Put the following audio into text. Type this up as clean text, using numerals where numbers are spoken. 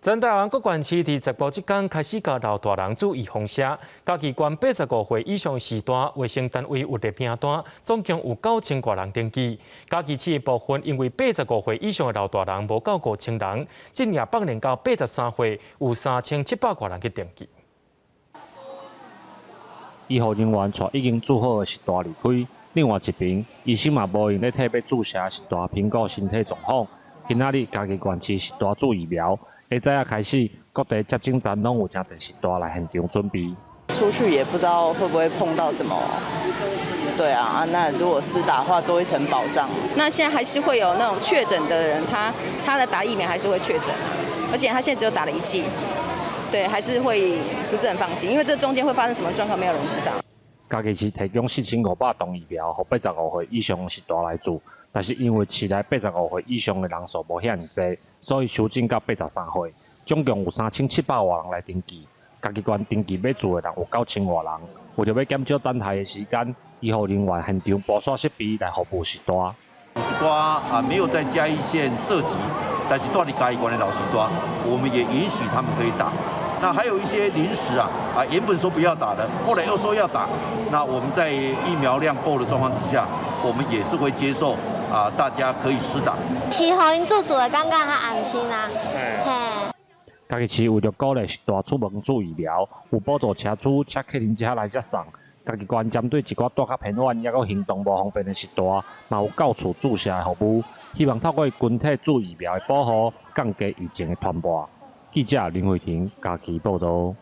全台灣各縣市佇15這工開始共老大人注預防射，嘉義縣85歲以上序大衛生單位有列名單，總共有9000外人登記。嘉義市的部分因為85歲以上的老大人無夠5000人，這爾放量到83歲有3700外人去登記。醫護人員帶已經注好的序大離開，另外一邊醫生嘛無閒咧替欲注射序大評估身體狀況。今仔日嘉義縣市序大注疫苗。下早仔開始，各地接種站攏有誠濟序大來現場準備。出去也不知道會不會碰到什麼，對啊，那如果施打的話，多一層保障。那現在還是會有那種確診的人，他的打疫苗還是會確診，而且他現在只有打了一劑，對，還是會不是很放心，因為這中間會發生什麼狀況，沒有人知道。嘉義市提供4500劑疫苗，予85歲以上的序大來注，但是因為市內85歲以上的人數無遐爾濟，所以修正到83歲，總共有3700外人來登記。嘉義縣登記欲注的人有9000外人，為著欲減少等待的時間，醫護人員現場布線設備來服務序大。有一寡啊沒有在嘉義縣設籍，但是蹛佇嘉義縣的老序大，我們也允許他們可以打。那還有一些臨時啊，原本說不要打的，後來又說要打。那我們在疫苗量夠的狀況底下，我們也是會接受啊，大家可以施打。是予𪜶注注的感覺較安心啊。嘿。嘉義市為著鼓勵序大出門注疫苗，有補助車主車客人車來接送。嘉義縣針對一寡蹛較偏遠，抑閣行動無方便的序大，嘛有到厝注射的服務，希望透過群體注疫苗的保護，降低疫情的傳播。記者林慧婷嘉義報導。